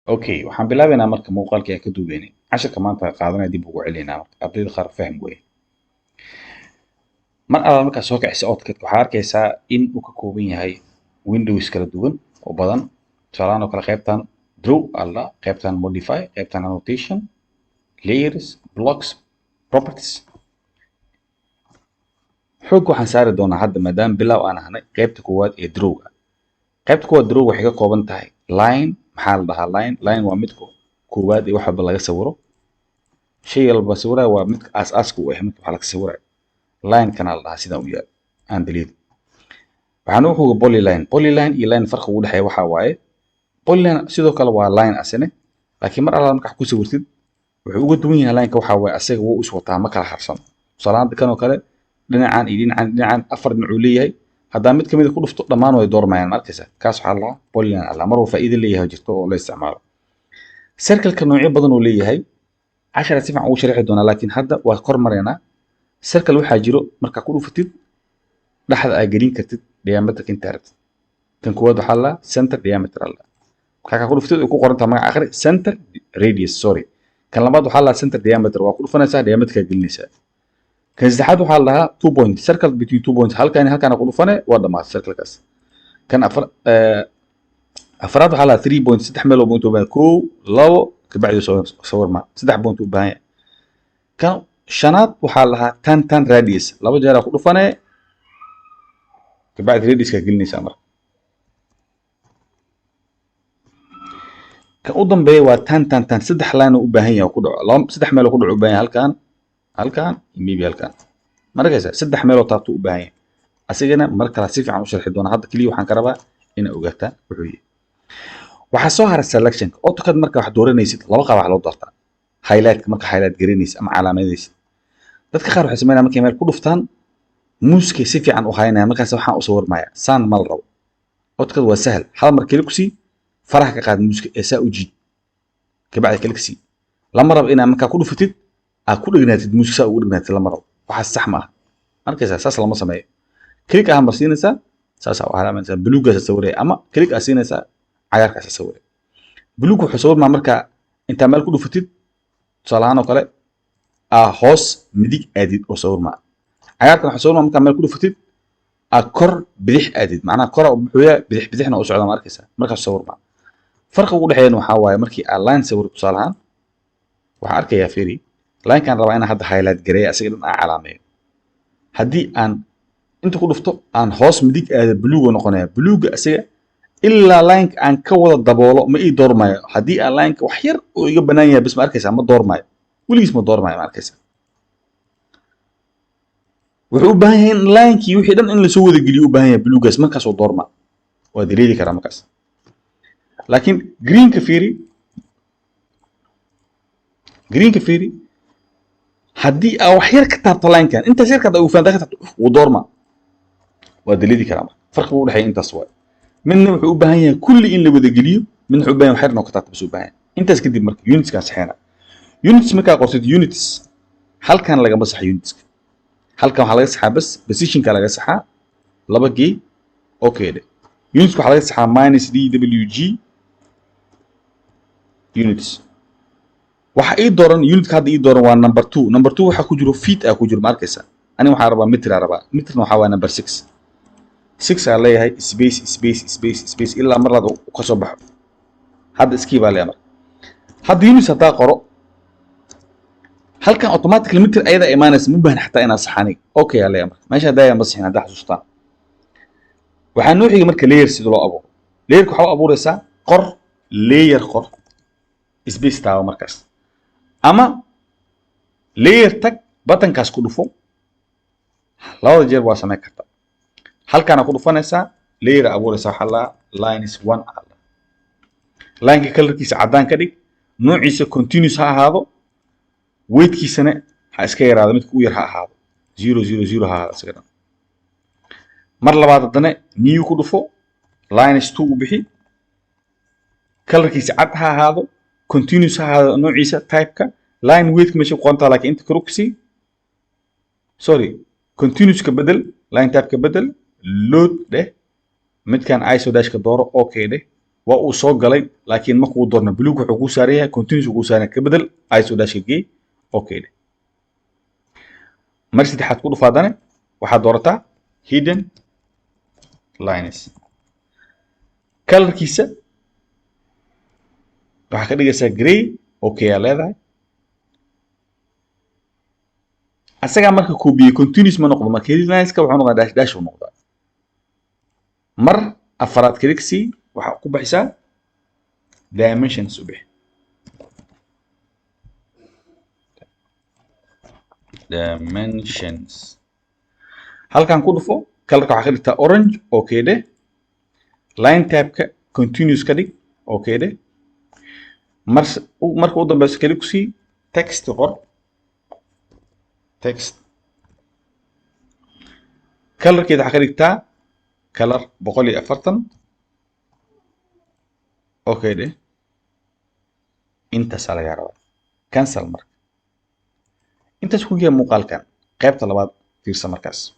Okay, waxaan bilaabaynaa marka muuqaalkii aan ka duubeynay. Casharka maanta qaadanaya dib ugu celinaynaa marka ardayda qaar faham weeye. Mar alla markaad soo kicisa AutoCAD, waxaa arkaysaa in uu ka kooban yahay windows kala duwan oo badan. Tusaalahaan oo kale, qaybtan draw alla, qaybtan modify, qaybtan annotation, layers, blocks, properties. Xoog waxaan saari doonaa hadda, maadaama bilow aan ahnay, qaybta koowaad ee drawga. Qaybta koowaad draw waxay ka kooban tahay line. Maxaa la dhahaa line? Line waa midka koowaad ee wax walba laga sawiro. Shay walba sawiraya waa midka aas-aaska u ah midka wax laga sawirayo. Line kana la dhahaa sidaan u yaal aan delete. Waxaan u xuga polyline. Polyline iyo line farqiga u dhexeeya waxaa waaye, polyline sidoo kale waa line asine, laakiin mar alla markaa ku sawirtid, wuxuu uga duwan yahay lineka waxaa waaye asaga wuu is wataa, ma kala harsano. Tusaalahaan kan oo kale, dhinacan iyo dhinacan, dhinacan afar dhinac uu leeyahay. Haddaa mid kamid a ku dhufto, dhammaan way doormayaan. Ma arkaysa? Kaas waxaa la dhahaa polyline. Alla mar uu faa'iido leeyahay jirto oo la isticmaalo. Circle-ka noocyo badan uu leeyahay, cashara si fiican ugu sharixi doonaa, laakiin hadda waa kor maraynaa. Circle waxaa jiro markaa ku dhufatid dhexda aa gelin kartid diameterka inta rabtid. Kan koowaad waxaa la center diameter alla, markaa ku dhufatid ay ku qoran tahay magaca akhri, center radius, sorry. Kan labaad waxaa la center diameter, waa ku dhufanaysaa, diameterka gelinaysaa. Kan saddexaad waxaa la dhahaa two point circle, between two points, halkaan halkaan ku dhufane, waa dhamaatay circlekaas. Kan afar afraad waxaa la dhahaa three point, saddex meel oo point u baahan, kow, labo, kabacdi soo sawirma, saddex point u baahan yahay. Kan shanaad waxaa la dhahaa tan tan radius, laba jeer ku dhufane, kabacdi radiuska gelinaysaa. Marka kan u dambeeya waa tan tan tan, saddex line oo u baahan yahay ku dhaco, laba, saddex meel oo ku dhaco u baahan yahay, halkaan, halkaan iyo maybe halkaan. Ma arkaysaa? Saddex meeloo taabto u baahan yahay. Asigana mar kale si fiican u sharxi doona. Hadda keliya waxaan ka rabaa inaa ogaataan wuxuu yahay. Waxaa soo haray selectionka. AutoCAD marka wax dooranaysid, laba qaab wax loo doortaa. Highlightka, marka highlight garanaysid ama calaamadaysid, dadka qaar waxay sameynayaan markay meel ku dhuftaan, muuskay si fiican u haynaya, markaas waxaan u sawirmaya. Saan ma la rabo. AutoCAD waa sahal. Hal mar keli ku sii, faraha ka qaad muuska ee saa u jiid, kabacdi keli ka sii. Lama rabo inaa markaa ku dhufatid aad ku dhegnaatid muuska, saa ugu dhegnaatid lama rabo. Waxaas sax ma aha. Arkaysaa? Saas lama sameeyo. Click ahaan mar siinaysaa, saasaa u calaamadaysaa, buluuggaasa sawiraya, ama click aa siinaysaa, cagaarkaasa sawiraya. Buluug wuxuu sawirmaa markaa intaa meel ku dhufatid, tusaale ahaan oo kale, aa hoos midig aadid oo sawirmaa. Cagaarkan wuxuu sawirmaa markaa meel ku dhufatid, aa kor bidix aadid, macnaha kora u buxuyaa, bidix bidixna u socdaa. Ma arkaysaa? Markaas sawirmaa. Farqiga u dhexeeyana waxaa waaye, markii aa line sawiro, tusaale ahaan waxaa arkayaa, fiiri, linekan rabaa inaan hadda highlight gareeya, asiga dhan aan calaameeyo. Haddii aan inta ku dhufto, aan hoos midig aado, buluuga noqonaya. Buluuga asiga ilaa lineka aan ka wada daboolo ma ii doormayo. Haddii aan lineka wax yar oo iga banaan yahay bas, ma arkaysaa? Ma doormayo weligiis, ma doormayo. Ma arkaysaa? Wuxuu u baahan yahay in linekii wixii dhan in lasoo wada geliyo u baahan yahay buluugaas, markaasoo doorma. Waa dareeri karaa markaas. Laakiin greenka fiiri, greenka fiiri. Haddii aa wax yar ka taabto linekan, intaas yarka hadda uu faanta ka taabto, wuu doorma, waa daleedi karaa. Marka farqiga u dhexeeya intaas waay. Midna wuxuu u baahan yahay kulli in la wada geliyo, midna wuxuu u baahan yahay wax yar inuu ka taabto bas u baahan yahay. Intaas kadib marka unitskaan saxeena. Units markaa qortid, units halkan lagama saxo. Unitska halkan waxaa laga saxaa bas positionka laga saxaa. Laba gey, okay dhe. Units waxaa laga saxaa minus d w g units. Waxa ii dooran unitka hadda ii dooran waa number two. Number two waxaa ku jiro feet aa ku jiro. Ma arkaysa? Ani waxaa rabaa mitr aa rabaa. Mitrna waxaa waa number six. Six aa leeyahay, space, space, space, space, ilaa mar labaad uu ka soo baxo. Hadda iskii baa leeyahay. Marka hadda units haddaa qoro halkan, automatically mitir ayada imaanaysa, ma baahan xataa inaa saxani. Okay aa leeyahay. Marka meesha haddaa ma sixin, haddaa xasuustaan. Waxaa noo xigay marka layer, sida loo abuuro layerka. Waxaa u abuuraysaa qor layer, qor space, taaba markaas, ama layer tag, buttonkaas ku dhufo. Labada jeer waa samayn kartaa. Halkaana ku dhufanaysaa, layer abuuraysaa. Waxaa la lines one aa la lineka colorkiisa caddaan ka dhig, noociisa continuous ha ahaado, weightkiisana ha iska yaraado, midka u yar ha ahaado, 000 ha ahaado isaga dhan. Mar labaad haddana new ku dhufo, lines two u bixi, colorkiisa cad ha ahaado, continuous ha ahaado noociisa, typeka line weightka meesha ku qorantaa, laakiin inta kor kusii, sorry, continuous ka bedel, line type ka bedel, load dheh, midkan iso dash ka dooro, okay dheh. Waa uu soo galay, laakiin ma kuu doorna. Buluug wuxuu kuu saaran yahay, continuous kuu saaran yahay. Ka bedel, ISO dash gee, okay dheh. Mar saddexaad ku dhufo haddana, waxaad doorataa hidden lines. Colorkiisa waxaa ka dhigaysaa grey, okay aa leedahay. Asagaa marka koobiyey, continuous ma noqdo. Marka hidden lineska wuxuu noqdaa dash dash uu noqdaa. Mar afaraad click sii, waxaa ku bixisaa dimensions, u bixi dimensions. Halkan ku dhufo, colorka waxaa ka dhigtaa orange, okay dheh. Line type-ka continuous ka dhig, okay dheh. Mar marka u dambeyso click ku sii, text qor, text colorkeeda waxaa ka dhigtaa color 140, okay dheh. Intaasaa lagaa rabaa. Cancel. Marka intaas ku yahay muuqaalkan, qaybta labaad fiirsa markaas.